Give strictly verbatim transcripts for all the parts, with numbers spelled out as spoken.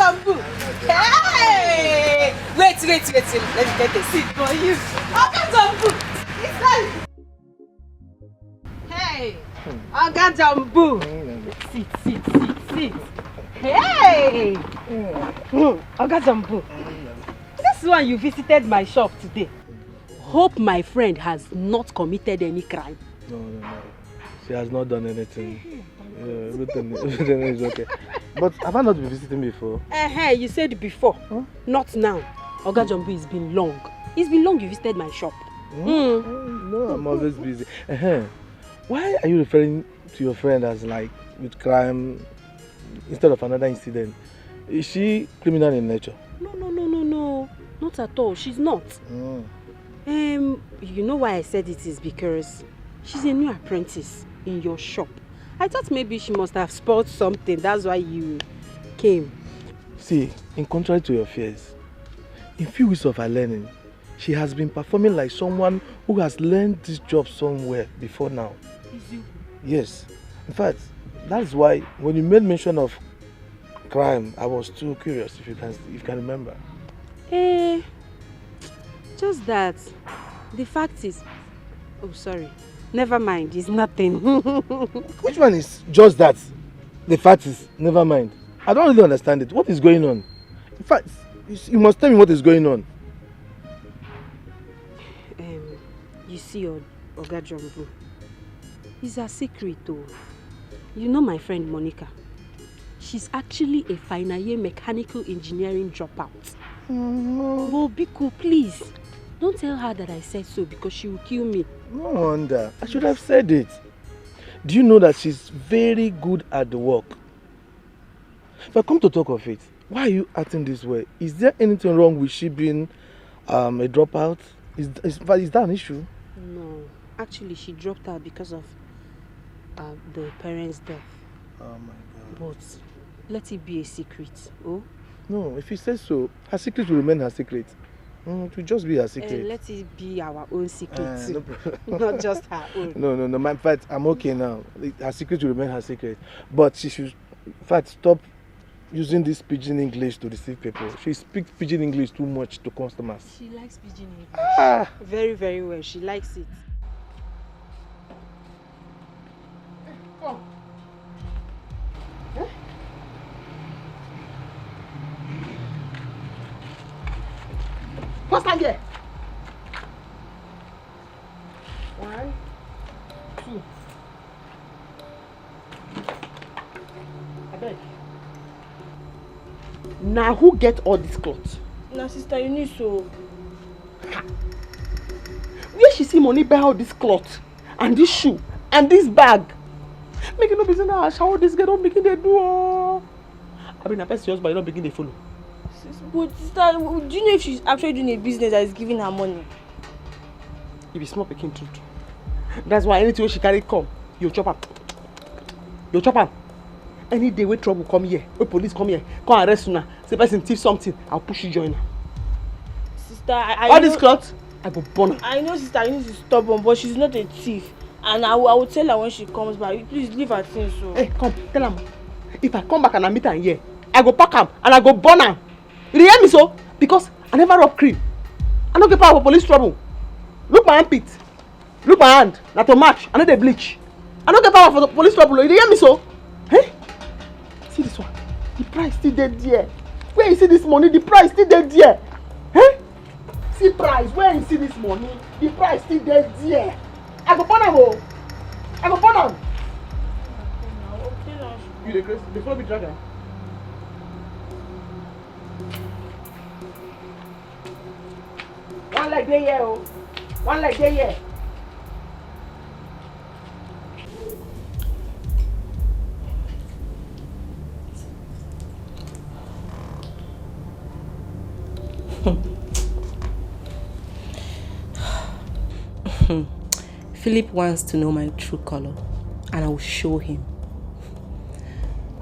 Zombu. Hey! Wait, wait, wait, wait. Let me get a seat for you. Oga Zombu. It's like, hey, Oga Zombu. Sit, sit, sit, sit. Hey! Hmm. Oga Zombu. This one, you visited my shop today. Hope my friend has not committed any crime. No, no, no. She has not done anything. Yeah, everything, everything is okay. But have I not been visiting before? Uh-huh, you said before. Huh? Not now. Oga Zombu, it's been long. It's been long you visited my shop. Hmm? Mm. No, I'm always busy. Uh-huh. Why are you referring to your friend as, like, with crime instead of another incident? Is she criminal in nature? No, no, no, no, no. Not at all. She's not. Mm. Um, you know why I said it is because she's a new apprentice in your shop. I thought maybe she must have spoiled something. That's why you came. See, in contrary to your fears, in few weeks of her learning, she has been performing like someone who has learned this job somewhere before now. Eziokwu? Yes. In fact, that's why when you made mention of crime, I was too curious if you can, if you can remember. Eh, just that. The fact is, oh, sorry. Never mind, it's nothing. Which one is just that? The fact is, never mind. I don't really understand it. What is going on? In fact, you, s- you must tell me what is going on. Um, you see, your Oga Zombu, it's a secret, though. You know my friend Monica. She's actually a final year mechanical engineering dropout. Mm. But Biko, please, don't tell her that I said so because she will kill me. No wonder. I should have said it. Do you know that she's very good at the work? But come to talk of it, why are you acting this way? Is there anything wrong with she being, um, a dropout? Is, is, is that an issue? No, actually, she dropped out because of, uh, the parents' death. Oh my God. But let it be a secret, oh? No, if you say so, her secret will remain her secret. Mm, it will just be her secret. Eh, let it be our own secret too. Eh, no problem. Not just her own. No, no, no. My, in fact, I'm okay now. It- Her secret will remain her secret. But she should, in fact, stop using this pidgin English to deceive people. She speaks pidgin English too much to customers. She likes pidgin English. Ah! Very, very well. She likes it. Come. Eh? Come stand here. One, two. Abeg. Na who get all this cloth? Na Sister Eunice o. Ha! Where she see money buy all this cloth and this shoe and this bag? Make e no be say na ashawo this girl don begin dey do o. Abi na person husband don begin dey follow? Sis, but sister, do you know if she's actually doing a business that is giving her money? You be small pikin true true. That's why anything wey she carry come, you chop am. You chop am. Any day wey trouble come here, wey police come here, come arrest una, say person thief something, I'll push you join am. Sister, I, I All this know, cloth, I go burn am. I know sister Eunice is stubborn, but she's not a thief. And I will, I will tell her when she comes back. Please leave her things so. Hey, come, tell am. If I come back and I meet am here, I go pack am and I go burn am. You dey hear me so? Because I never rob cream. I no get power for police trouble. Look my armpit. Look my hand. Na to match. I no dey bleach. I no get power for the police trouble. You dey hear me so? Eh? See this one. The price still dey there. Where you see this money? The price still dey there. Eh? See price. Where you see this money? The price still dey there. I go burn am o. I go burn am. You dey craze? Dey follow me drag am. One leg dey here o. One leg dey here. Philip wants to know my true color, and I will show him.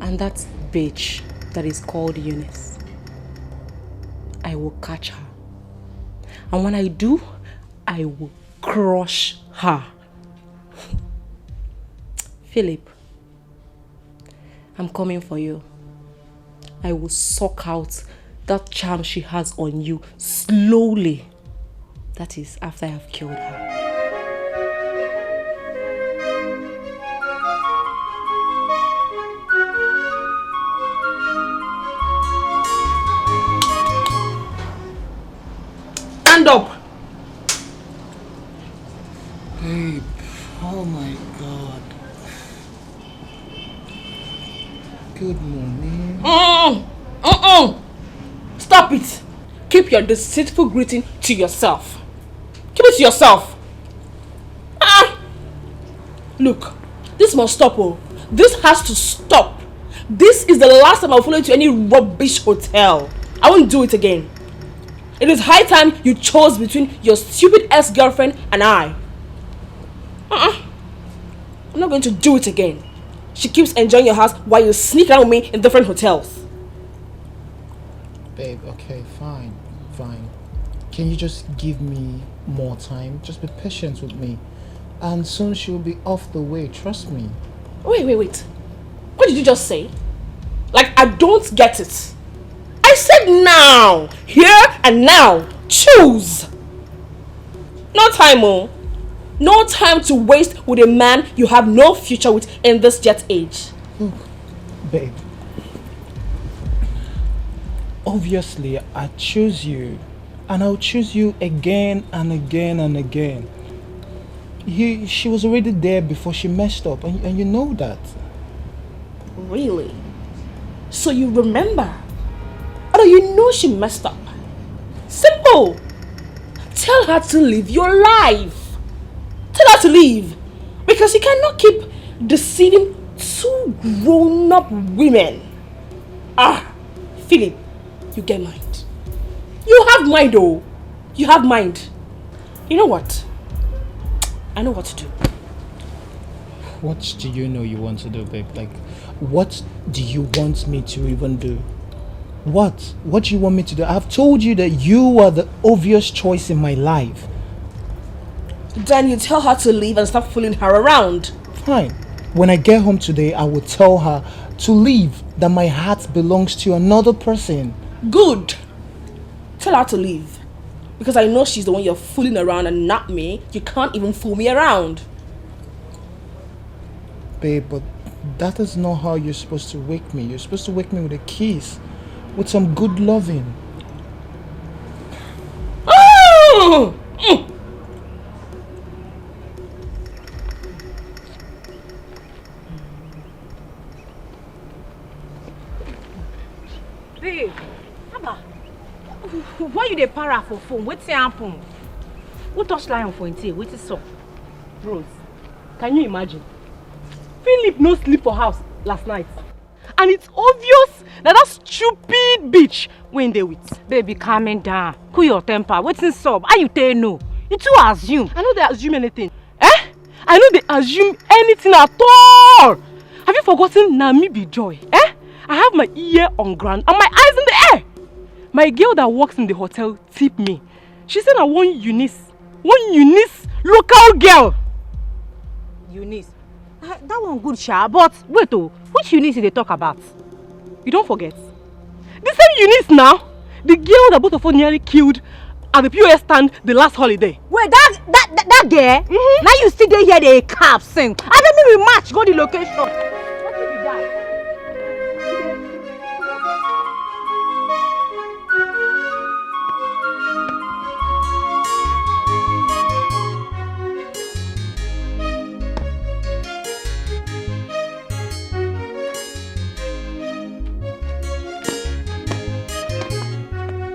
And that bitch that is called Eunice, I will catch her. And when I do, I will crush her. Philip, I'm coming for you. I will suck out that charm she has on you slowly. That is, after I have killed her. Stand up. Babe, oh my God. Good morning. Mm-mm. Mm-mm. Stop it. Keep your deceitful greeting to yourself. Keep it to yourself. Ah. Look, this must stop. Oh, this has to stop. This is the last time I'll follow you to any rubbish hotel. I won't do it again. It is high time you chose between your stupid ex-girlfriend and I. Uh-uh. I'm not going to do it again. She keeps enjoying your house while you sneak around with me in different hotels. Babe, okay, fine, fine. Can you just give me more time? Just be patient with me. And soon she will be off the way, trust me. Wait, wait, wait. What did you just say? Like, I don't get it. I said now, here and now, choose. No time, oh. No time to waste with a man you have no future with in this jet age. Look, babe. Obviously, I choose you. And I'll choose you again and again and again. He, she was already there before she messed up, and, and you know that. Really? So you remember? Although you know she messed up. Simple. Tell her to live your life. Tell her to leave. Because you cannot keep deceiving two grown-up women. Ah, Philip, you get mind. You have mind, oh. You have mind. You know what? I know what to do. What do you know you want to do, babe? Like, what do you want me to even do? What? What do you want me to do? I've told you that you are the obvious choice in my life. Then you tell her to leave and stop fooling her around. Fine. When I get home today, I will tell her to leave, that my heart belongs to another person. Good. Tell her to leave. Because I know she's the one you're fooling around and not me. You can't even fool me around. Babe, but that is not how you're supposed to wake me. You're supposed to wake me with a kiss, with some good loving. Babe, Abba, why you dey para for phone? Wetin happen? Who touch lion for him tail? Wetin sup? Rose, can you imagine? Philip no sleep for house last night. And it's obvious that that stupid bitch wey dey with. Baby, calming down. Cool your temper. Wetin sup? How you take know? You too assume. I no dey assume anything. Eh? I no dey assume anything at all. Have you forgotten na me be Joy? Eh? I have my ear on ground and my eyes in the air. My girl that works in the hotel tip me. She said na one Eunice, one Eunice local girl. Eunice. Uh, that one good sha, but wait oh, which Eunice you dey talk about? You don forget? The same Eunice now, the girl that both of us nearly killed at the P O S stand the last holiday. Wait, that that that, that girl? Mm-hmm. Now you still dey here dey cap sing. I don't mean we match go the location. Wetin be that?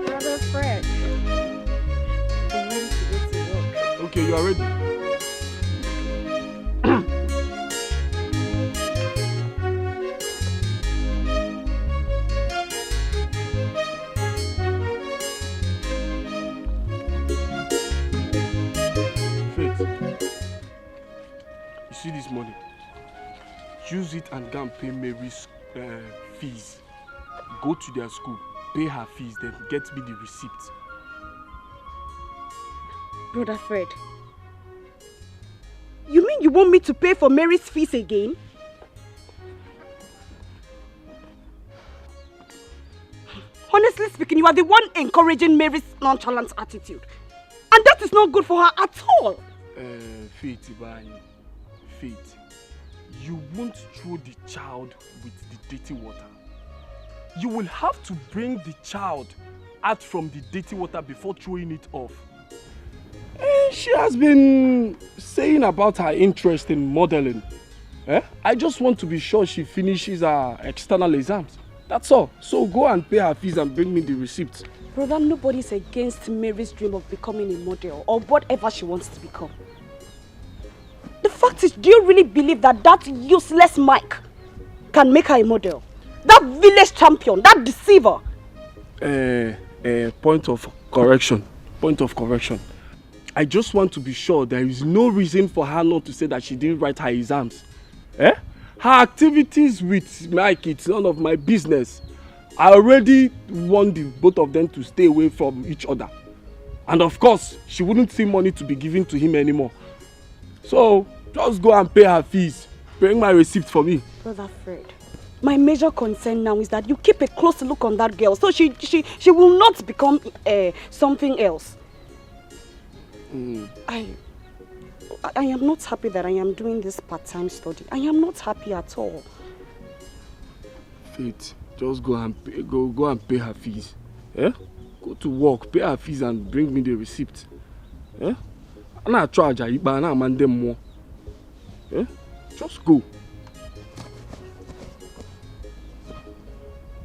Brother Fred, I'm ready to go to work. Okay, you are ready. Faith, you see this money? Use it and go and pay Mary's uh, fees. Go to their school, pay her fees, then get me the receipt. Brother Fred, you mean you want me to pay for Mary's fees again? You are the one encouraging Mary's nonchalant attitude. And that is not good for her at all. Uh, Faith, Ibrahim, Faith, you won't throw the child with the dirty water. You will have to bring the child out from the dirty water before throwing it off. Eh, she has been saying about her interest in modeling. Eh? I just want to be sure she finishes her external exams. That's all. So go and pay her fees and bring me the receipt. Brother, nobody is against Mary's dream of becoming a model or whatever she wants to become. The fact is, do you really believe that that useless Mike can make her a model? That village champion, that deceiver. Uh, uh, point of correction. Point of correction. I just want to be sure there is no reason for her not to say that she didn't write her exams. Eh? Her activities with Mike, it's none of my business. I already warned the both of them to stay away from each other. And of course, she wouldn't see money to be given to him anymore. So, just go and pay her fees. Bring my receipt for me. Brother Fred, my major concern now is that you keep a close look on that girl so she she, she will not become uh, something else. Mm. I I am not happy that I am doing this part-time study. I am not happy at all. Faith, just go and pay, go go and pay her fees. Eh? Go to work, pay her fees and bring me the receipt. Eh? Na charge Ayipa na amande more. Eh? Just go.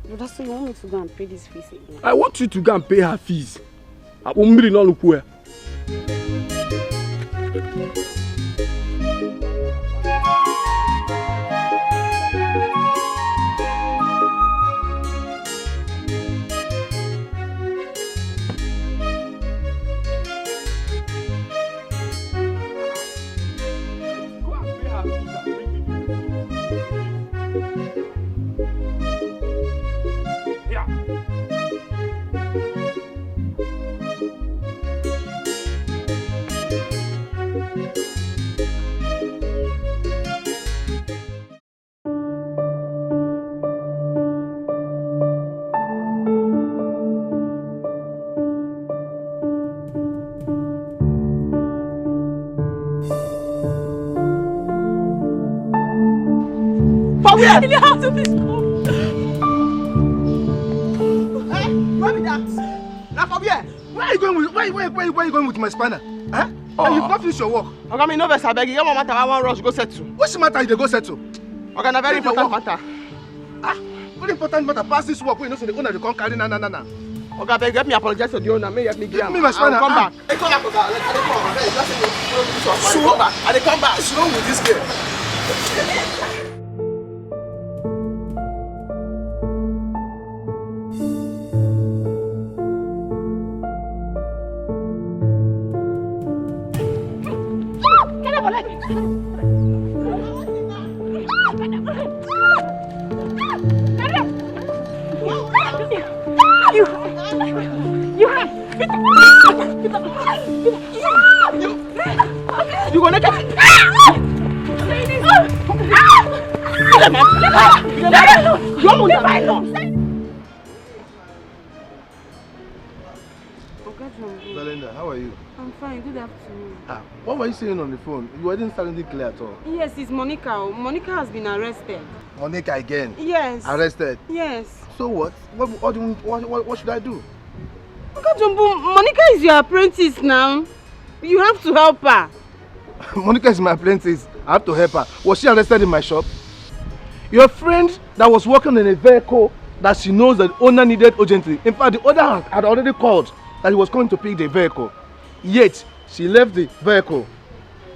Brother, so you want me to go and pay this fees again? I want you to go and pay her fees. Akpụ mmiri n'ọnụ kwue. For where? In the house of this school. Eh? Where be that? Now for where? Where are you going with where, where, where, where are you going with my spanner? Huh? Oh. And you've not finished your work. Oga, me no vex, abeg. You get one matter I wan rush go settle. Which matter you dey go settle? Oga, na very important matter. Ah, very important matter pass this work wey you know say the owner dey come carry na na na na. Oga, abeg, help me apologize to the owner. Make help me give am. Give me my spanner. I will come back. Hey, come back, Oga. I dey come back. Abeg, just say you no do this one. I dey come back. What's wrong with this girl? You go naked. You almost die. Oga Jumbo. Belinda, how are you? I'm fine. Good afternoon. Ah, what were you saying on the phone? You weren't sounding clear at all. Yes, it's Monica. Monica has been arrested. Monica again? Yes. Arrested? Yes. So what? What, what, do you, what, what, what should I do? Oga Jumbo, Monica is your apprentice now. You have to help her. Monica is my apprentice. I have to help her. Was she arrested in my shop? Your friend that was working in a vehicle that she knows the owner needed urgently. In fact, the owner had already called that he was coming to pick the vehicle. Yet, she left the vehicle,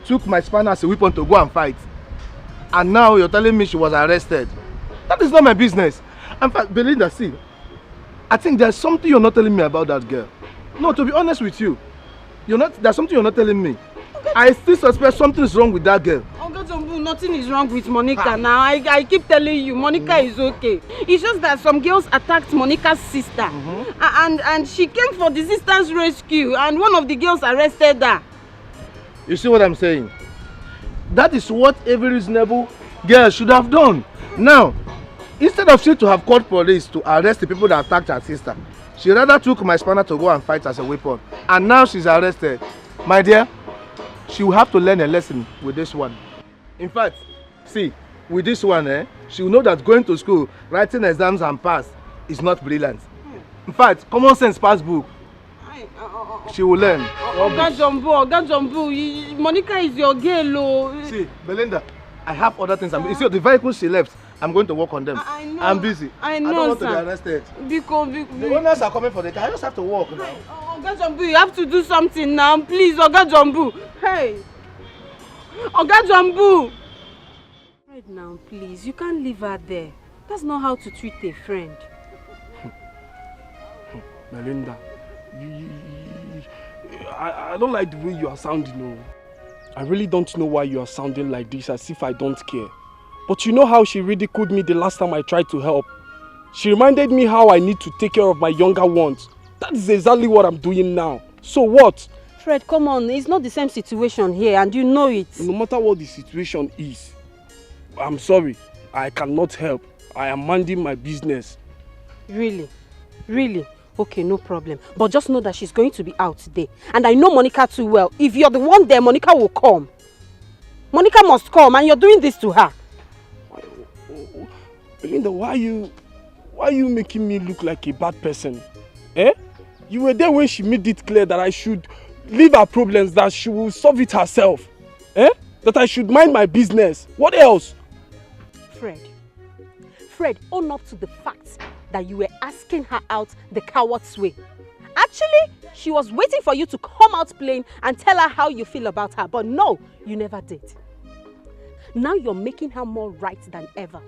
took my spanner as a weapon to go and fight. And now you're telling me she was arrested. That is not my business. In fact, Belinda, see, I think there's something you're not telling me about that girl. No, to be honest with you, you're not. There's something you're not telling me. I still suspect something is wrong with that girl. Oga Jumbo, nothing is wrong with Monica now. I, I keep telling you, Monica is okay. It's just that some girls attacked Monica's sister. Mm-hmm. A- And, and she came for the sister's rescue, and one of the girls arrested her. You see what I'm saying? That is what every reasonable girl should have done. Now, instead of she to have called police to arrest the people that attacked her sister, She rather took my spanner to go and fight as a weapon. And now she's arrested. My dear, she will have to learn a lesson with this one. In fact, see, with this one, eh, she will know that going to school, writing exams and pass is not brilliant. In fact, common sense pass book. She will learn. Oga Jumbo, Oga Jumbo, you, you- Monica is your girl, oh. See, Belinda, I have other things. I'm, you see, the vehicles she left, I'm going to work on them. I, I know. I'm busy. I I know, don't want to be sir. Arrested. Biko, biko, The biko. Owners are coming for the car. I just have to work now. Oh, Oga Jumbo, you have to do something now, please, Oga Jumbo. Hey, Oga Jumbo. Right now, please, you can't leave her there. That's not how to treat a friend. Melinda, you, you, you, you, I, I don't like the way you are sounding, oh. I really don't know why you are sounding like this, as if I don't care. But you know how she ridiculed me the last time I tried to help. She reminded me how I need to take care of my younger ones. That is exactly what I'm doing now. So what? Fred, come on. It's not the same situation here, and you know it. No matter what the situation is, I'm sorry. I cannot help. I am minding my business. Really? Really? Okay, no problem. But just know that she's going to be out today. And I know Monica too well. If you're the one there, Monica will come. Monica must come, and you're doing this to her. Melinda, why are you, why are you making me look like a bad person? Eh? You were there when she made it clear that I should leave her problems, that she will solve it herself. Eh? That I should mind my business. What else? Fred, Fred, own up to the fact that you were asking her out the coward's way. Actually, she was waiting for you to come out plain and tell her how you feel about her. But no, you never did. Now you're making her more right than ever.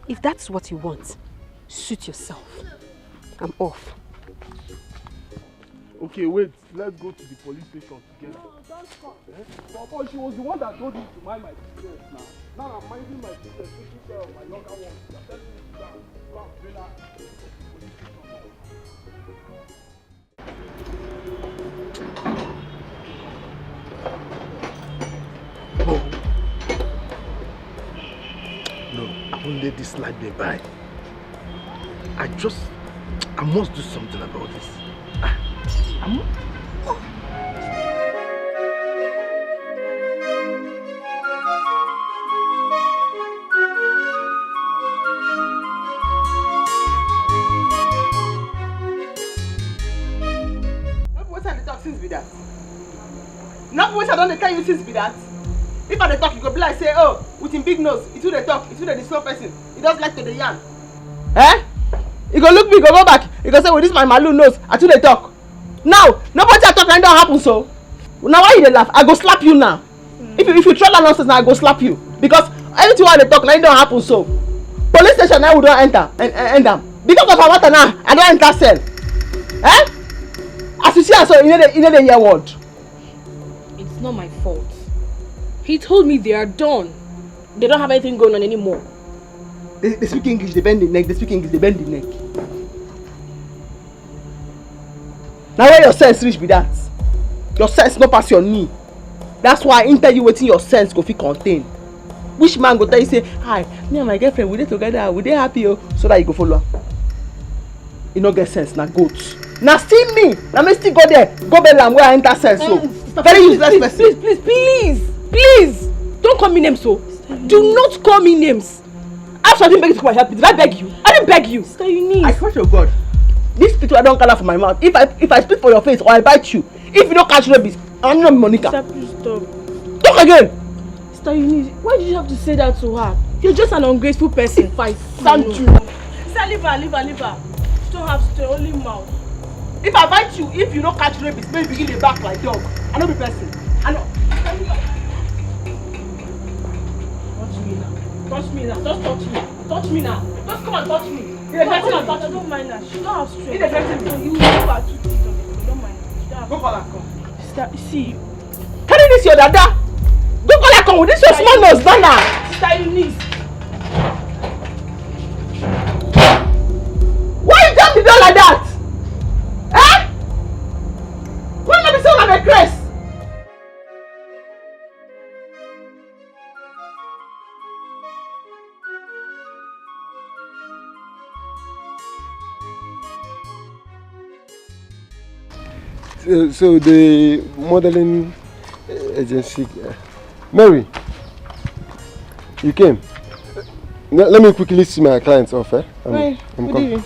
If that's what you want, suit yourself. I'm off. Okay, wait. Let's go to the police station together. No, don't come. Eh? But, but she was the one that told me to mind my business now. Now I'm minding my business, taking care of my younger ones. You're telling me to go and, go and bring her to the police station. No, I won't let this life be by. I just, I must do something about this. Ah, I mu- No be wetin I dey talk since be that. No be wetin I don dey tell you since be that. If I dey talk, you go be like say, oh, with him big nose, he too dey talk, he too dey disturb person. He just like to dey yarn. Eh? He go look me, he go go back. He go say, with this my malu nose, I too dey talk. Now, nobody I talk and don happen so. Now why you dey laugh? I go slap you now. If you, if you try that nonsense, I go slap you. Because anything I dey talk, na it don happen so. Police station now we don enter and, and end am. Because of our matter now, I don enter cell. Eh? As you see am so, you no dey, you no dey hear word. It's not my fault. He told me they are done. They don't have anything going on anymore. They, they speak English, they bend the neck, they speak English, they bend the neck. Now where your sense reach be that? Your sense no pass your knee. That's why I tell you wetin your sense go fit contain. Which man go tell you say, hi, me and my girlfriend, we dey together, we dey happy, oh, so that you go follow am? You no get sense, na goat. Na still me, na me still go there, go bail am where I enter sense, so. Eh, sister, very please, useless please, person. Please, please, please, please, don't call me names, so. Do not call me names. After I didn't beg you to come and help me, did I beg you? I didn't beg you. Sister Eunice. I swear to God, this spit I don't color for my mouth. If I, if I spit for your face or I bite you, if you don't catch rabies, I'm not Monica. Sister, please stop. Talk again. Sister Eunice, why did you have to say that to her? You're just an ungrateful person. If I sand you. Sister, leave her, leave her, leave her. She don't have to only mouth. If I bite you, if you don't catch rabies, maybe begin to bark like dog. I no be person. I no. Touch me now. Touch me now. Just touch me. Touch me now. Just come and touch me. You dey threaten am, touch me. I don't mind her. She don't have strength. You dey threaten me. You, you are too big. I don't mind her. She don't have. Go call her come. Sister, see. Carry this your dada. Go call her come with this your small nose, Dana. Sister Eunice. Why you jam the door like that? Eh? Why not be so like a craze? Uh, so the modeling uh, agency, uh, Mary, you came. Let, let me quickly see my clients off. Eh? I'm, Wait, I'm good coming. Evening.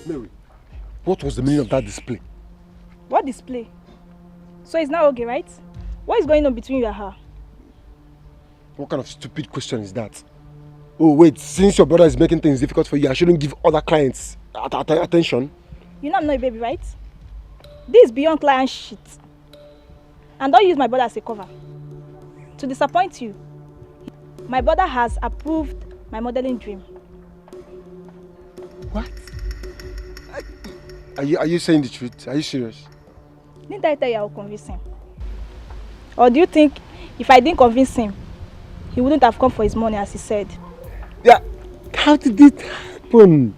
Mary, what was the meaning of that display? What display? So it's not okay, right? What is going on between you and her? What kind of stupid question is that? Oh, wait, since your brother is making things difficult for you, I shouldn't give other clients at- at- attention? You know I'm not a baby, right? This is beyond client shit. And don't use my brother as a cover. To disappoint you, my brother has approved my modeling dream. What? Are you, are you saying the truth? Are you serious? Didn't I tell you I will convince him? Or do you think if I didn't convince him, he wouldn't have come for his money as he said? Yeah, how did it happen?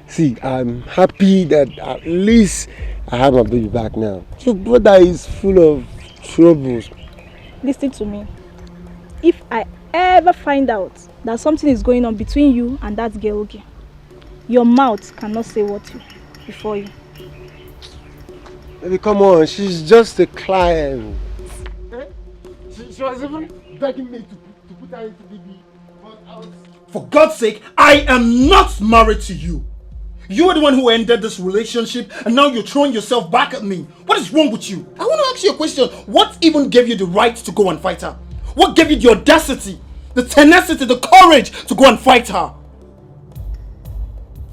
See, I'm happy that at least I have my baby back now. Your brother is full of troubles. Listen to me. If I ever find out that something is going on between you and that girl, okay, your mouth cannot say what you before you. Baby, come on, she's just a client. Eh? She, she was even begging me to, to put her into B B. But I was... For God's sake, I am not married to you. You are the one who ended this relationship, and now you're throwing yourself back at me. What is wrong with you? I want to ask you a question. What even gave you the right to go and fight her? What gave you the audacity, the tenacity, the courage to go and fight her?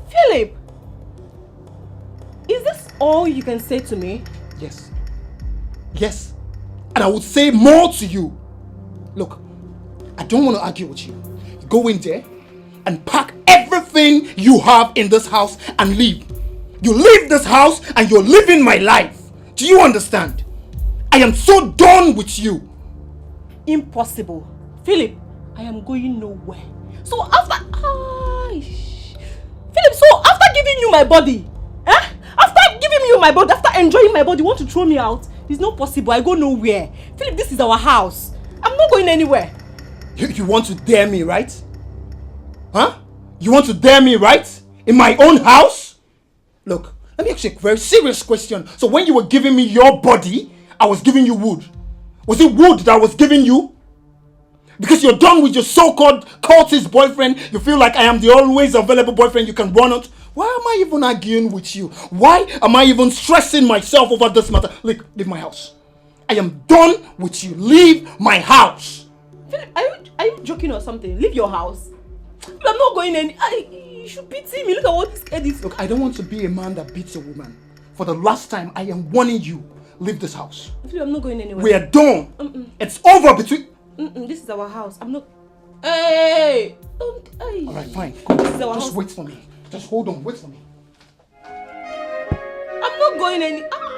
Philip, is this all you can say to me? Yes. Yes. And I would say more to you. Look, I don't want to argue with you. Go in there and pack everything you have in this house and leave. You leave this house and you're leaving my life. Do you understand? I am so done with you. Impossible. Philip, I am going nowhere. So after... Ah, Philip, so after giving you my body, eh? After giving you my body, after enjoying my body, you want to throw me out? It's not possible. I go nowhere. Philip, this is our house. I'm not going anywhere. You, you want to dare me, right? Huh? You want to dare me, right? In my own house? Look, let me ask you a very serious question. So when you were giving me your body, I was giving you wood. Was it wood that I was giving you? Because you're done with your so-called cultist boyfriend, you feel like I am the always available boyfriend you can run on. Why am I even arguing with you? Why am I even stressing myself over this matter? Look, leave my house. I am done with you. Leave my house. Philip, are you, are you joking or something? Leave your house. Philip, I'm not going any. I, you should pity me. Look at what this kid is. Look, I don't want to be a man that beats a woman. For the last time, I am warning you. Leave this house. Philip, I'm not going anywhere. We are done. Mm-mm. It's over between... Mm-mm, this is our house. I'm not... Hey! Don't... Hey! All right, fine. Come. This is our house. Just wait for me. Just hold on. Wait for me. I'm not going any. Ah!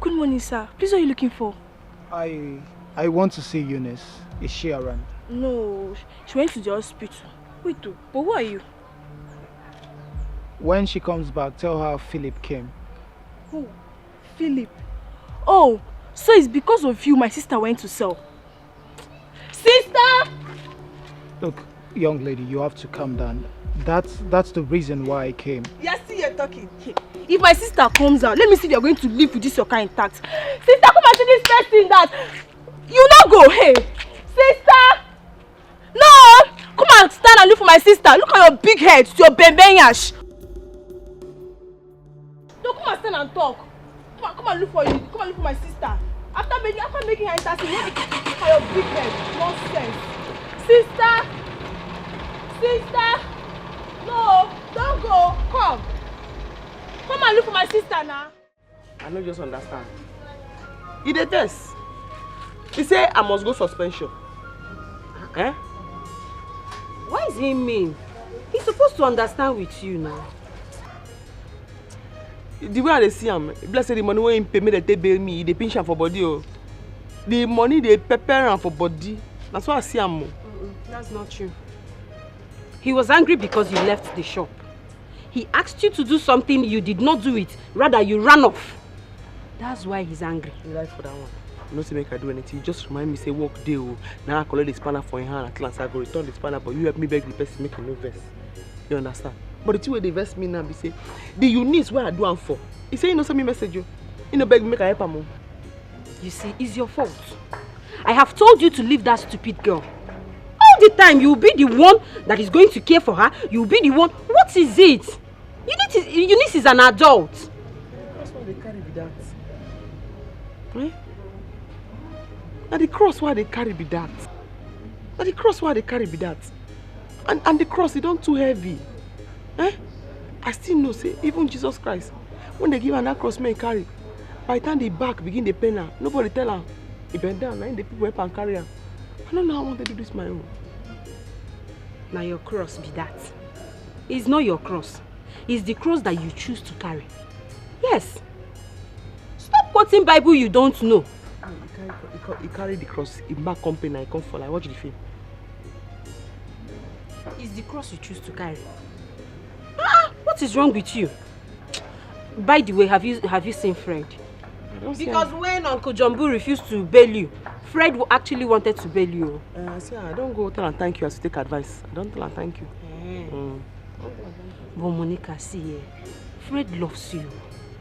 Good morning, sir. Please, what are you looking for? I I want to see Eunice. Is she around? No, she went to the hospital. Wait, oh, but who are you? When she comes back, tell her Philip came. Who? Philip? Oh, so it's because of you my sister went to sell. Sister! Look, young lady, you have to calm down. That's that's the reason why I came. You're still here talking. If my sister comes out, let me see if you're going to live with this your kind intact. Sister, come and see this person that you not go. Hey, sister! No! Come and stand and look for my sister. Look at your big head, your bembe yash. No, come and stand and talk. Come and, come and look for you. Come and look for my sister. After making, after making her enter, see, look at your big head. Nonsense. Sister! Sister! No, don't go. Come. Come and look for my sister now. I no just understand. E dey vex. He say I must go suspension. Eh? What is he mean? He's supposed to understand with you now. The way I dey see am, e be like say the money wey him pay make dem take bail me, e dey pinch am for body o. The money dey pepper am for body. Na so I see am o. Mm-mm, that's not true. He was angry because you left the shop. He asked you to do something, you did not do it. Rather, you ran off. That's why he's angry. You like for that one. You no say make I do anything. You just remind me say work dey o. Now I collect the spanner for your hand. At last I go return the spanner, but you help me beg the person make him no vex. You understand? But the thing wey dey vex me now be say the Eunice wey I do am for, he say he no send me message o. He no beg me make I help am o. You see, it's your fault. I have told you to leave that stupid girl. All the time, you will be the one that is going to care for her. You will be the one. What is it? Eunice is, Eunice is an adult. That's what they carry be that. Eh? Na the cross wey I dey carry be that. Na the cross wey I dey carry be that. And and the cross, e don too heavy. Eh? I still know say even Jesus Christ, when they give am that cross make he carry, by the time the back begin dey pain am, nobody tell am. He bend down, na him the people help am carry am. I no know how I wan take do this my own. Na your cross be that. It's not your cross. It's the cross that you choose to carry. Yes. Stop quoting Bible you don't know. He carry, he ca- he carry the cross, he back come pain, I come fall, I watch the film. It's the cross you choose to carry. Ah, what is wrong with you? By the way, have you have you seen Fred? I don't see Because am. When Uncle Jumbo refused to bail you, Fred w- actually wanted to bail you. Uh, I say I don't go tell am thank you as you take advice. I don't tell am thank you. Eh. Mm. But Monica, see here, Fred loves you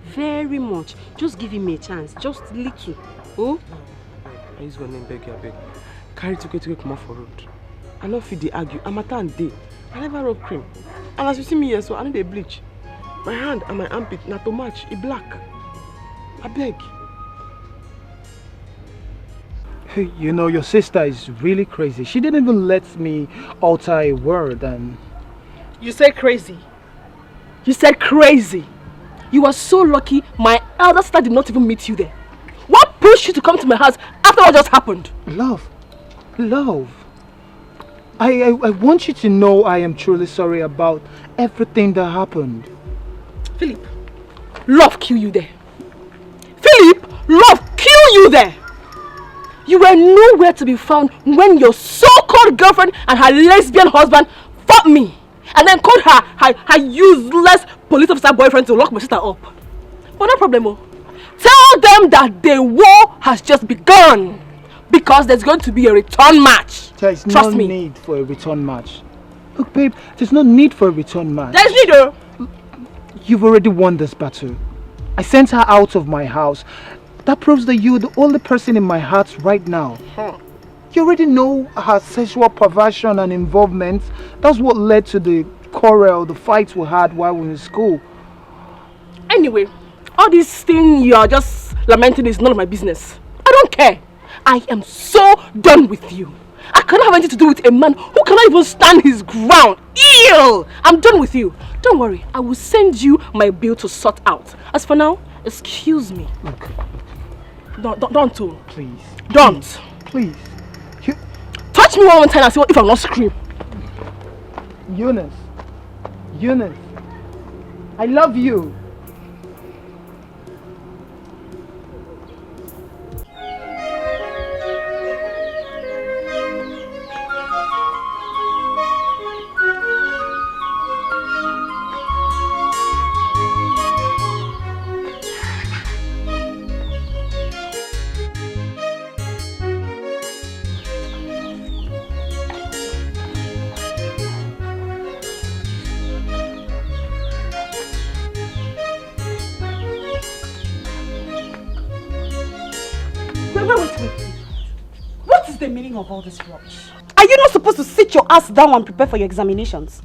very much. Just give him a chance, just little. Oh? I use your name beg you, abeg. Carry toke toke comot for road. I no fit dey argue. Harmattan dey. I never rub cream. And as you see me here so, I no dey bleach. My hand and my armpit na to match. E black. Abeg. You know, your sister is really crazy. She didn't even let me utter a word and You say crazy. You said crazy. You are so lucky my elder sister did not even meet you there. What pushed you to come to my house after what just happened? Love. Love. I, I, I want you to know I am truly sorry about everything that happened. Philip, love kill you there. Philip, love kill you there. You were nowhere to be found when your so-called girlfriend and her lesbian husband fought me and then called her, her, her useless police officer boyfriend to lock my sister up. But no problem, oh. Tell them that the war has just begun because there's going to be a return match. There is Trust no me. Need for a return match. Look, babe, there's no need for a return match. There's need, oh. You've already won this battle. I sent her out of my house. That proves that you're the only person in my heart right now. You already know her sexual perversion and involvement. That's what led to the quarrel, the fight we had while we were in school. Anyway, all this thing you are just lamenting is none of my business. I don't care. I am so done with you. I cannot have anything to do with a man who cannot even stand his ground. Ew! I'm done with you. Don't worry, I will send you my bill to sort out. As for now, excuse me. Don't, don't, don't, oh. Please. Don't. Please. You, Touch me one more time and see if I'm not scream. Eunice. Eunice. I love you. Wait, wait, wait, wait. What is the meaning of all this rubbish? Are you not supposed to sit your ass down and prepare for your examinations?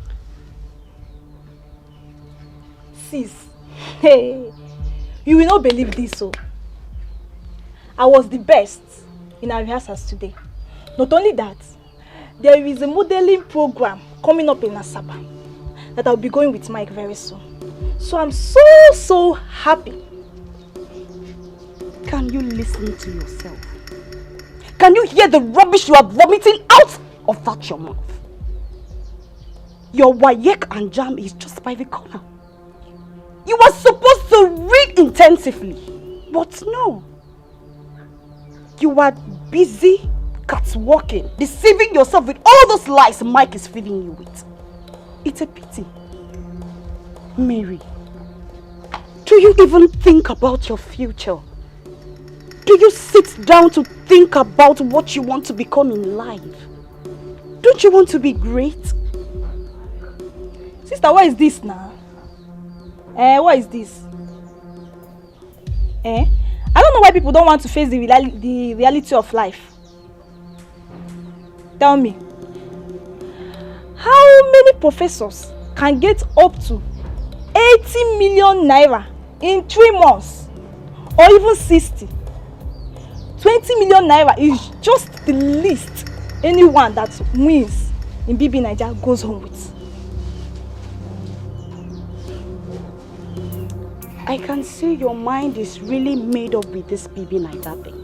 Sis, hey, you will not believe this, so I was the best in our rehearsals today. Not only that, there is a modeling program coming up in Asaba. that I'll be going with Mike very soon. So I'm so, so happy. Can you listen to yourself? Can you hear the rubbish you are vomiting out of that your mouth? Your WAEC and JAMB is just by the corner. You are supposed to read intensively, but no. You are busy catwalking, deceiving yourself with all those lies Mike is feeding you with. It's a pity. Mary, do you even think about your future? Do you sit down to think about what you want to become in life? Don't you want to be great? Sister, what is this now? Eh, what is this? Eh? I don't know why people don't want to face the, reali- the reality of life. Tell me, how many professors can get up to eighty million naira in three months, or even sixty? Twenty million naira is just the least anyone that wins in BBNaija goes home with. I can see your mind is really made up with this BBNaija thing.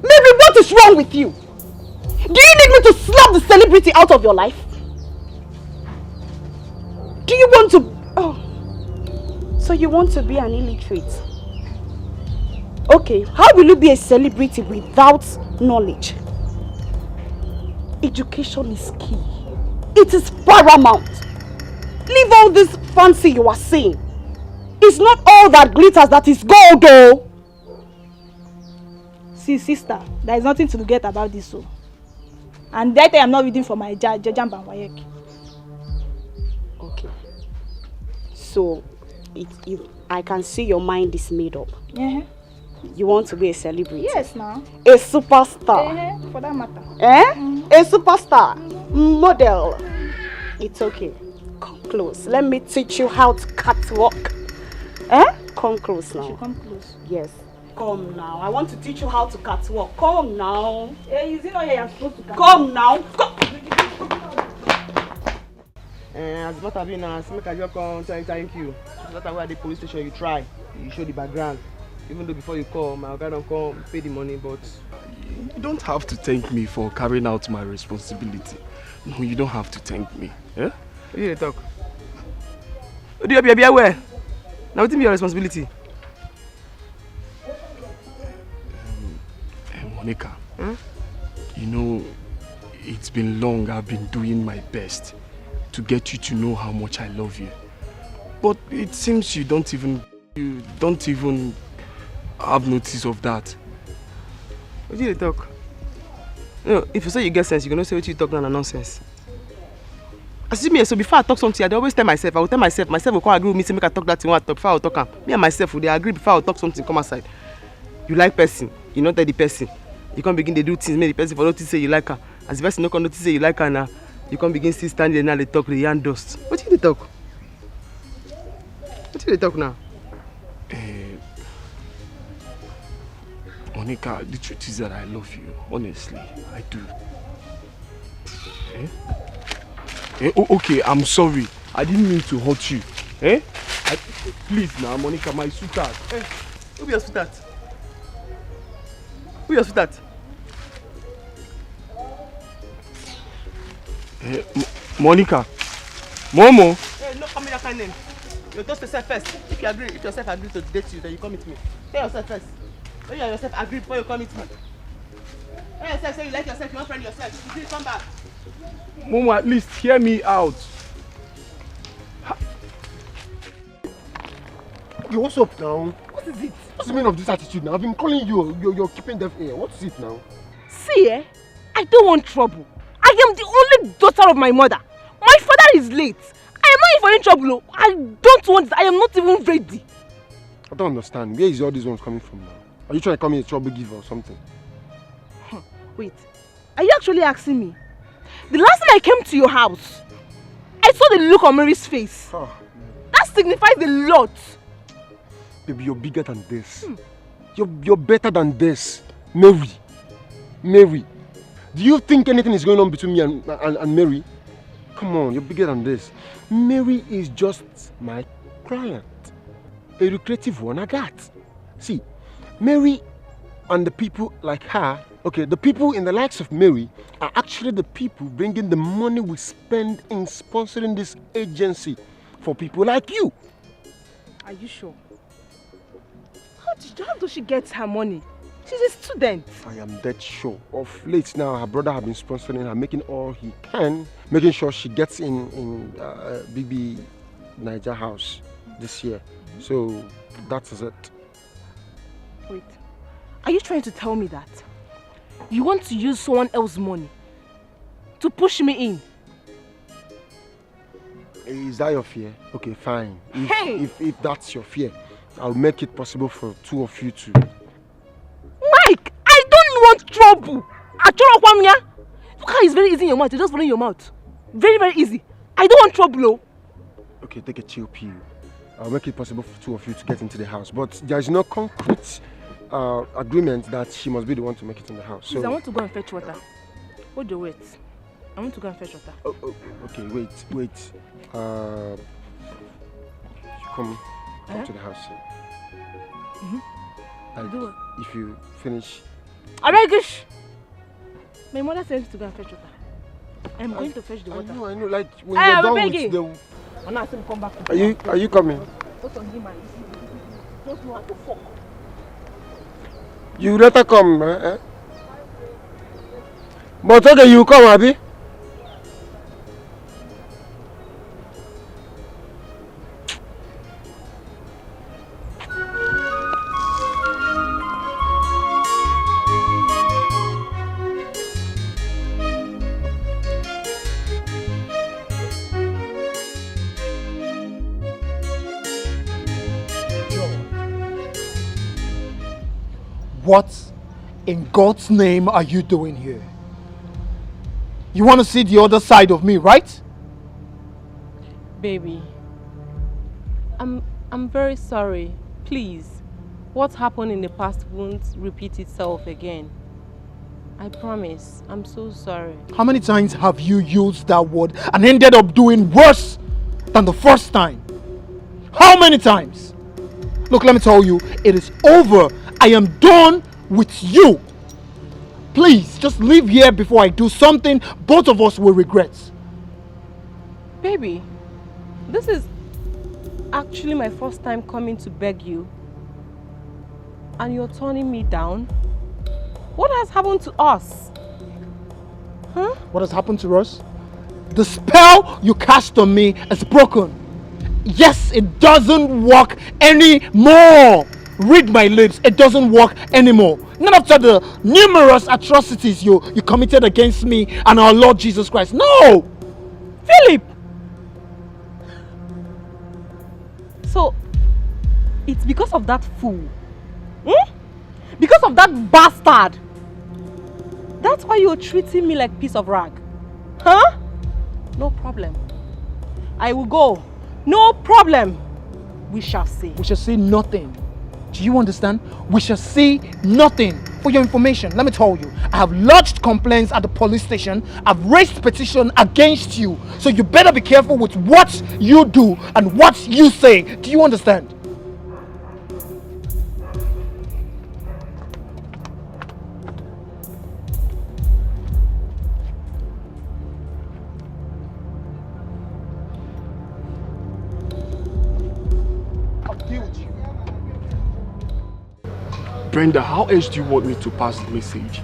Mary, what is wrong with you? Do you need me to slap the celebrity out of your life? Do you want to? Oh, so you want to be an illiterate? Okay, how will you be a celebrity without knowledge? Education is key. It is paramount. Leave all this fancy you are saying. It's not all that glitters that is gold, though. See, sister, there is nothing to regret about this, so. And that time I'm not reading for my ja- JAMB and WAEC. Okay. So, it, you, I can see your mind is made up. Uh-huh. You want to be a celebrity? Yes, now. A superstar? Uh-huh, for that matter. Eh? Mm-hmm. A superstar? Mm-hmm. Model? It's okay. Come close. Let me teach you how to catwalk. Eh? Come close now. Come close. Yes. Come now. I want to teach you how to catwalk. Come now. Hey, is it not here you're supposed to catwalk? Come now. Come. Eh, as matter be now, as make I just come thank, thank you. As matter where the police station, you try. You show the background. Even though before you call, my oga don come pay the money, but you don't have to thank me for carrying out my responsibility. No, you don't have to thank me. Eh? What do you talk? What do you be aware? Now, what be your responsibility? Um, eh, Monica, hmm? You know, it's been long I've been doing my best to get you to know how much I love you. But it seems you don't even you don't even have notice of that. What do you talk? No, if you say you get sense, you gonna say what you talk now na nonsense. As you me, so before I talk something, I dey always tell myself, I will tell myself, myself will come agree with me, say make I talk that thing, what I talk, before I talk am. Me and myself, we dey agree before I talk something, come outside. You like person, you not tell the person. You can't begin to do things, make the person for notice say you like her. As the person no come notice say you like her now, you can't begin still stand there now, they talk, they yarn dust. What you dey talk? What you dey talk now? Eh, Monica, the truth is that I love you. Honestly, I do. Eh? Eh, oh, okay, I'm sorry. I didn't mean to hurt you. Eh? I, please now, Monica, my sweetheart. Eh, who be your sweetheart? Who be your sweetheart? Eh, Mo- Monica. Momo. Hey, no call me that kind name. You toast yourself first. If you agree, if yourself agree to date you, then you come meet me. Tell yourself first. When you yourself agree before you come meet me. Tell yourself say you like yourself, you want friend yourself. If you come back. Momo, at least hear me out. Okay, what's up now? What is it? What's the meaning of this attitude now? I've been calling you. You're, you're keeping deaf ear. What is it now? See, eh? I don't want trouble. I am the only daughter of my mother. My father is late. I am not in for any trouble, oh. I don't want it. I am not even ready. I don't understand. Where is all these ones coming from now? Are you trying to call me a trouble giver or something? Hmm, wait. Are you actually asking me? The last time I came to your house, I saw the look on Mary's face. Huh. That signifies a lot. Baby, you're bigger than this. Hmm. You're, you're better than this. Mary. Mary. Do you think anything is going on between me and, and, and Mary? Come on, you're bigger than this. Mary is just my client. A lucrative one at that. See, Mary and the people like her, okay, the people in the likes of Mary are actually the people bringing the money we spend in sponsoring this agency for people like you. Are you sure? How, did, how does she get her money? She's a student. I am dead sure. Of late now, her brother has been sponsoring her, making all he can, making sure she gets in in uh, B B Niger House this year. So that is it. Wait, are you trying to tell me that you want to use someone else's money to push me in? Is that your fear? Okay, fine. If, Hey! if, if that's your fear, I'll make it possible for two of you to. Mike, I don't want trouble. Achọrọkwa m ya. Look how it's very easy in your mouth. You're just following your mouth. Very, very easy. I don't want trouble. Oh. Okay, take a chill pill. I'll make it possible for two of you to get into the house, but there is no concrete uh, agreement that she must be the one to make it in the house. Please, I So, want to go and fetch water. Hold your wait. I want to go and fetch water. oh, oh, okay, wait, wait. Uh, you come, come Eh? to the house. Mhm. Like, Do what? If you finish, Abegish! My mother sent me to go and fetch water. I'm going to fetch the I water. know, I know. Like when Eh, you're I'm done begging. with the, And I still come back to are you are you coming? Don't on him and don't know how to fuck. You later come. Eh? Eh? But okay, you come, Abi. What in God's name are you doing here? You want to see the other side of me, right? Baby, I'm I'm very sorry. Please, what happened in the past won't repeat itself again. I promise. I'm so sorry. How many times have you used that word and ended up doing worse than the first time? How many times? Look, let me tell you, it is over. I am done with you. Please, just leave here before I do something both of us will regret. Baby, this is actually my first time coming to beg you. And you're turning me down? What has happened to us? Huh? What has happened to us? The spell you cast on me is broken. Yes, it doesn't work anymore. Read my lips, it doesn't work anymore. Not after the numerous atrocities you, you committed against me and our Lord Jesus Christ. No! Philip! So, it's because of that fool. Hmm? Because of that bastard. That's why you're treating me like piece of rag. Huh? No problem. I will go. No problem. We shall see. We shall see nothing. Do you understand? We shall see nothing. For your information, let me tell you, I have lodged complaints at the police station. I've raised petition against you. So you better be careful with what you do and what you say. Do you understand? Brenda, how else do you want me to pass the message?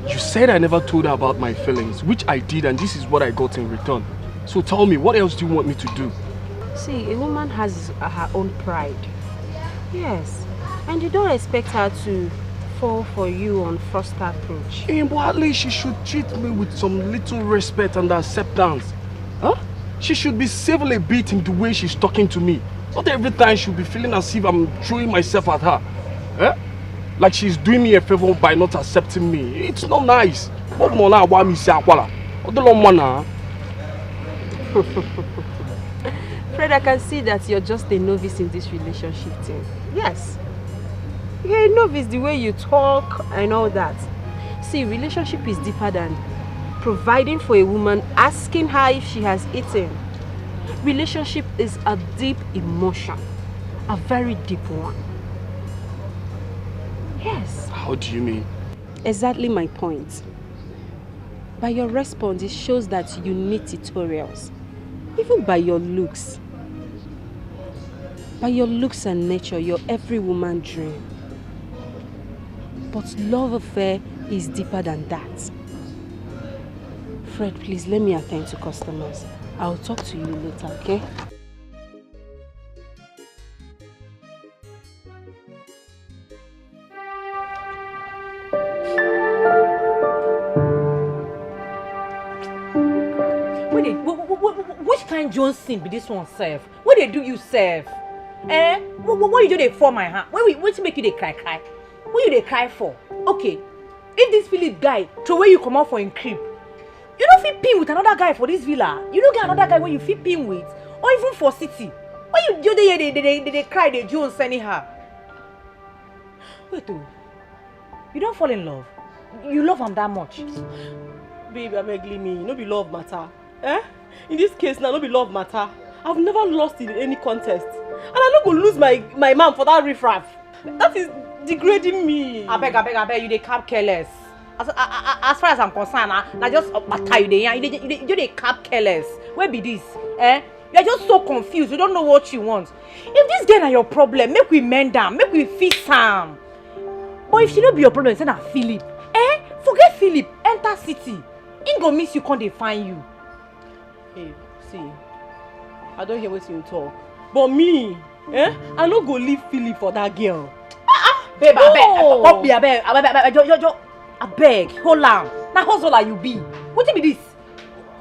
You said I never told her about my feelings, which I did, and this is what I got in return. So tell me, what else do you want me to do? See, a woman has her own pride. Yes. And you don't expect her to fall for you on first approach. Eh, but at least she should treat me with some little respect and acceptance. Huh? She should be civil a bit in the way she's talking to me. Not every time she'll be feeling as if I'm throwing myself at her. Eh? Like she's doing me a favor by not accepting me. It's not nice. What more now? Why me say akwala? What the long man now? Fred, I can see that you're just a novice in this relationship thing. Yes. You're a novice the way you talk and all that. See, relationship is deeper than Providing for a woman, asking her if she has eaten. Relationship is a deep emotion, a very deep one. Yes. How do you mean? Exactly my point. By your response, it shows that you need tutorials. Even by your looks. By your looks and nature, you're every woman dream. But love affair is deeper than that. Fred, please let me attend to customers. I'll talk to you later, okay? Wait, wh- wh- wh- wh- which kind Jones thing be this one sef? What they do you sef? Eh? What, what, what you do they for my hand? Wait, wait, what make you they cry cry? What you they cry for? Okay, if this Philip guy throw away you come out for him crib, you don't fit pin with another guy for this villa. You don't get another guy when you fit pin with, or even for city. Why you do they they they they, they cry they Jones anyhow? Wait oh, you don't fall in love. You love him that much. Babe, abeg leave me. No be love matter. Eh? In this case now, no be love matter. I've never lost in any contest. And I no go lose my, my man for that riffraff. That is degrading me. Abeg, abeg, abeg, you dey cap careless. As, a- a- a- as far as I'm concerned, na, na just matter you dey yarn. You dey, you dey, you dey cap careless. Where be this? Eh? You're just so confused. You don't know what you want. If this girl na your problem, make we mend am, make we fix am. But if she no be your problem, say na Philip. Eh? Forget Philip, enter city. He go miss you, come dey find you. Hey, see, I don't hear what you talk. But me, eh? I no go leave Philip for that girl. Babe, No. abeg, abeg, abeg, abeg, abeg, jo, jo, jo, abeg, hold on. Na hustler you be. Wetin be this?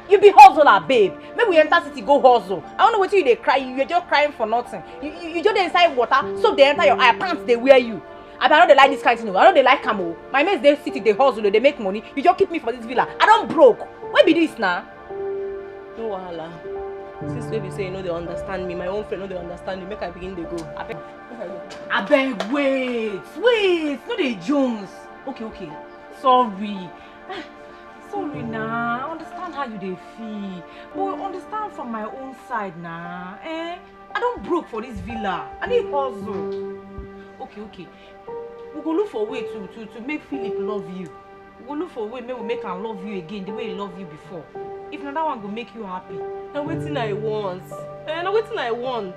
You be hustler, babe. Make we enter city go hustle. I don't know wetin you dey cry. You, you're just crying for nothing. You, you, you just dey inside water, so they enter your eye, pants they wear you. I, I don't dey like this kind thing. I don't dey like am o. My mates dey city, they hustle, they make money. You just keep me for this villa. I don't broke. Where be this now? No wahala. Since wey be say you no dey understand me, my own friend no dey understand you. Make I begin dey go. Abeg, make I go. Abeg, wait, wait, no dey Jones. Okay, okay, sorry. Ah, sorry na, I understand how you dey feel, but understand from my own side na. Eh, I don broke for this villa, I need hustle. Okay, okay, we go look for way to to to make Philip love you. We go look for way make we make am love you again the way he love you before. If na that one go make you happy. Na wetin I want. Eh, na wetin I want.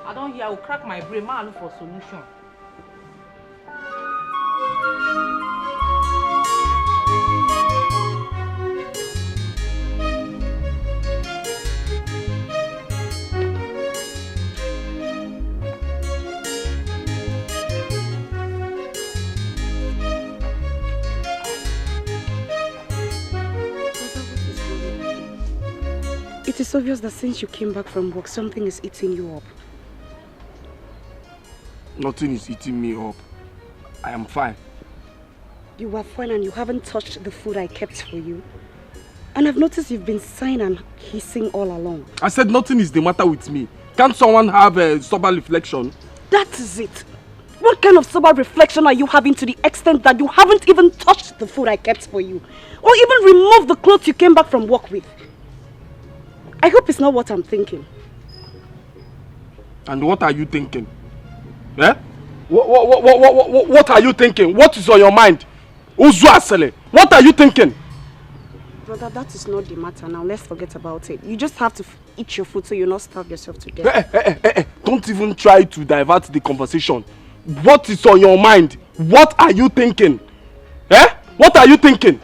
I don hear, I go crack my brain, make I look for solution. It is obvious that since you came back from work, something is eating you up. Nothing is eating me up. I am fine. You were fine and you haven't touched the food I kept for you. And I've noticed you've been sighing and hissing all along. I said nothing is the matter with me. Can't someone have a sober reflection? That is it. What kind of sober reflection are you having to the extent that you haven't even touched the food I kept for you? Or even removed the clothes you came back from work with? I hope it's not what I'm thinking. And what are you thinking? Eh? What, what, what, what, what, what, what are you thinking? What is on your mind? Uzu Asele, what are you thinking? Brother, that is not the matter now. Let's forget about it. You just have to f- eat your food so you not starve yourself to death. Eh, eh, eh, eh, eh. Don't even try to divert the conversation. What is on your mind? What are you thinking? Eh? What are you thinking?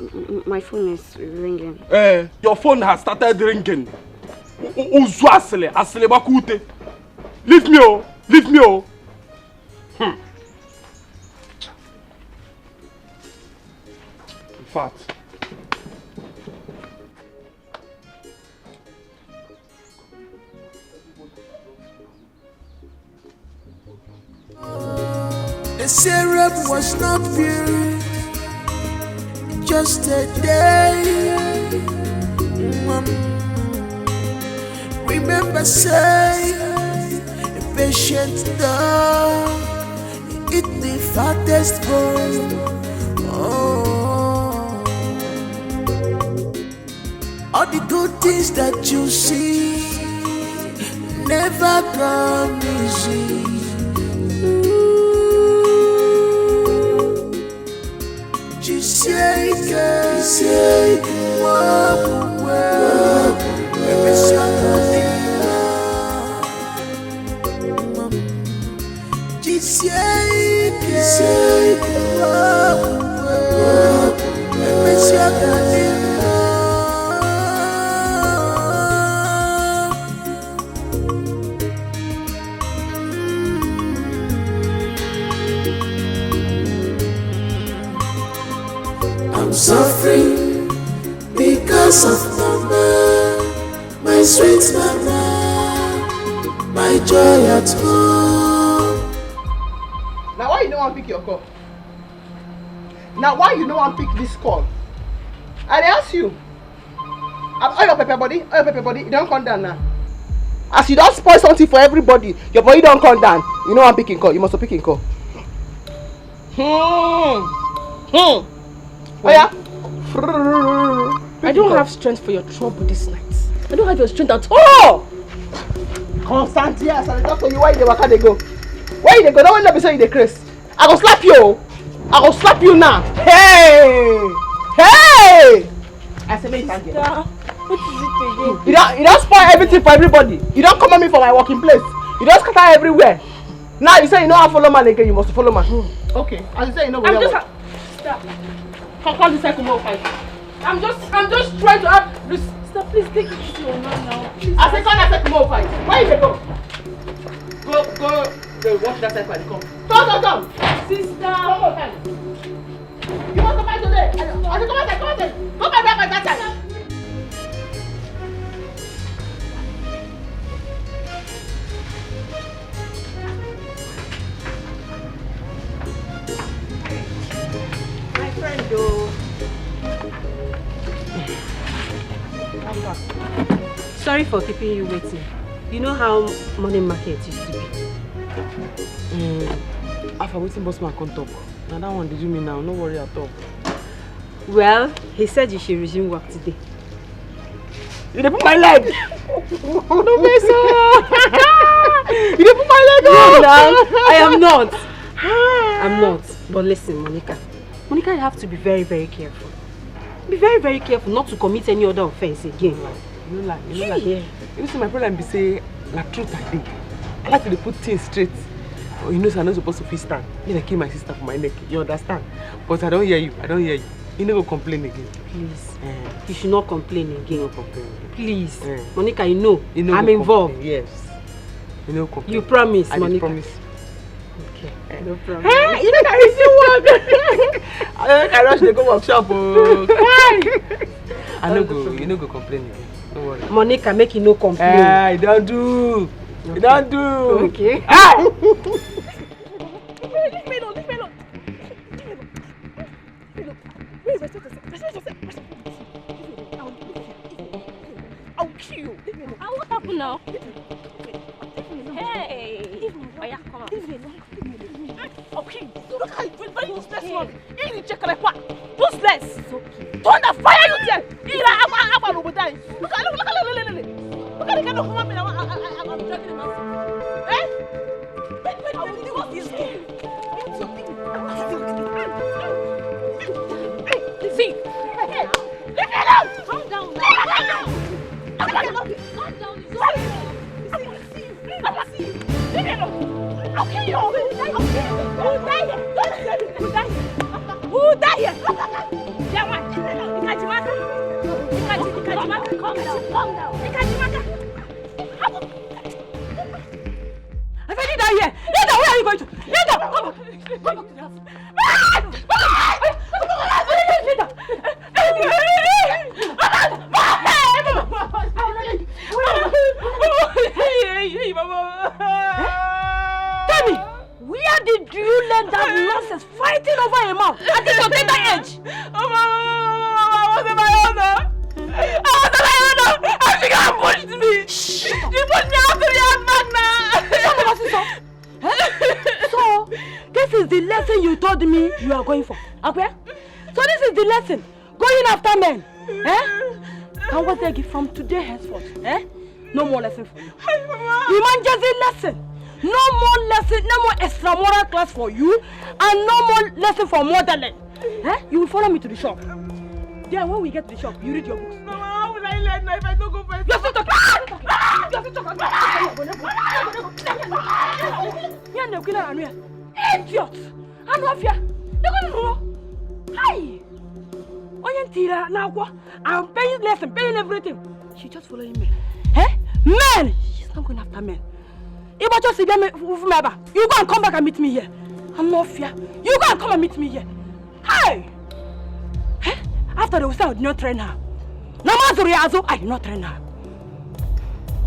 M- m- My phone is ringing. Eh, your phone has started ringing. U- u- Uzu Asele, Asele Bakute. Leave me, oh. Leave me, oh. Hmm. In fact. The syrup was not pure, just a day. Mm. Remember, say, a patient dog, eat the fattest bone. Oh. All the good things that you see never come easy. Jisike, jisike, wabuwe, emesiaka. Jisike, jisike, wabuwe, emesiaka. I'm suffering because of mama, my sweet mama, my joy at home. Now why you no wan pick your call? Now why you no wan pick this call? I dey ask you. All your pepper body, all your pepper body, e don come down now. As you don spoil something for everybody, your body don come down. You no wan pick him call, you must pick him call. Hmm. Hmm. Oya. I don't have strength for your trouble this night. I don't have your strength at all. Constantly, as I dey talk to you, why you dey waka dey go? Why you dey go? That one no be say you dey craze. I go slap you o. I go slap you now. Hey! Hey! I say make you thank you. Sister, what is it again? You don, you don spoil everything for everybody. You don come on me for my working place. You don scatter everywhere. Now you say you no wan follow man again, you must follow man. Okay, as you say you no go. I'm just ha- Sister, come, come this side, come on, fight. I'm just, I'm just trying to have this. Sister, please take it easy on her now. Please. I say come that side, come on, fight. Where you dey go? Go, go, go, wash that side, come. Come, come, come. Sister. Come on, fight. You must come out today. I say come out, come out. Go back that side. My friend, though. Sorry for keeping you waiting. You know how morning market used to be. Mm, after wetin boss man come talk, na that one dey do me now. No worry at all. Well, he said you should resume work today. You dey put my leg. No, me so. You dey put my leg. No, now, I am not. I'm not. But listen, Monica. Monica, you have to be very, very careful. Be very, very careful not to commit any other offense again. You no lie. You no lie. You see, my problem be say na truth I dey. I like to dey put things straight. Oh, you know say I no suppose to fit stand. Make I kill my sister for my neck. You understand? But I don hear you. I don hear you. You no go complain again. Please. Eh. You should not complain again. You no complain again. Please. Eh. Monica, you know I'm involved. Yes. You no complain. You promise, Monica? I dey promise. Okay. Eh. No problem. Eh, you know that is the work. I rush dey go workshop o. Why? I no go. You no go complain again. No worry. Monica, make you no complain. Eh, you don do. You don do. Okay. Ah! Leave me alone, leave me alone. Leave me alone. Leave me alone. Where is my sister? My sister, my sister. I'll kill you. Leave me alone. Ah, what happened now? Leave me alone. Hey. Leave me alone. Oya, come out. Leave me alone. Okay, look at you, very useless one. Iri chekrepa, useless. Thunder fire you there. Ira agba agba no die. Look at, look, look at, look, look, look, look. Look at the kind of human being I, I, I, I'm dragging him out. Eh? Wait, wait, wait, wait, what's this game? See, hey, hey, leave me alone. Calm down now. Calm down. Calm down. It's okay. Leave me alone. I'll kill you. I'll kill you. Who die here? Don't tell me. Who die here? Who die here? That one. Ikajimaka. Ikaji-, Ikajimaka. Calm down. Calm down. Ikajimaka. I said, kneel down here. Kneel down. Where are you going to? Kneel down. Come on. Come on. Tell me, where did you learn that nonsense, fighting over a man at this your tender age? I was on my own. I was on my own. And she come and pushed me. She pushed me out to the hard man now. So, this is the lesson you told me you are going for. Akwe? So this is the lesson. Going after men. Eh? I was there from today henceforth. Eh? No more lesson for you. Emergency lesson. No more lesson, no more extramural class for you, and no more lesson for motherland. Eh? You will follow me to the shop. Then when we get to the shop, you read your books. Mama, how will I learn now if I don't go first? You're still talking. You're still talking. Idiot! Anụ ọfịa. Hi! Onye ntira n'akwụkwọ. I'm paying lesson, paying everything. She just following me. Eh? Men! She's not going after men. If I just see them, you go and come back and meet me here. Anụ ọfịa. You go and come and meet me here. Hey! Eh? After they will say I did not train her. Na m zụrụ ya azụ, I did not train her.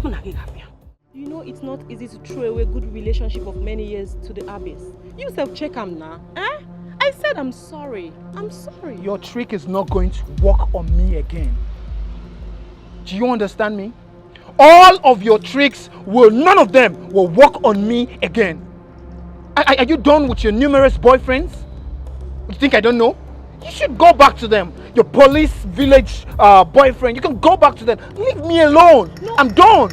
Mụ na gị ga-abịa. You know it's not easy to throw away good relationship of many years to the abyss. You self check am now, eh? I said I'm sorry. I'm sorry. Your trick is not going to work on me again. Do you understand me? All of your tricks will, none of them will work on me again. Are, are you done with your numerous boyfriends? You think I don't know? You should go back to them. Your police village uh, boyfriend, you can go back to them. Leave me alone. No. I'm done.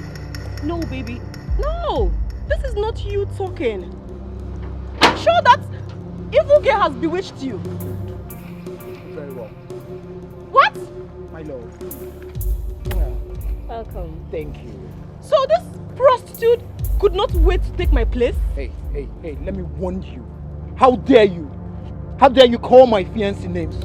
No, baby. No. This is not you talking. I'm sure that evil girl has bewitched you. Very well. What? My love. Welcome. Thank you. So this prostitute could not wait to take my place? Hey, hey, hey, let me warn you. How dare you? How dare you call my fiancé names?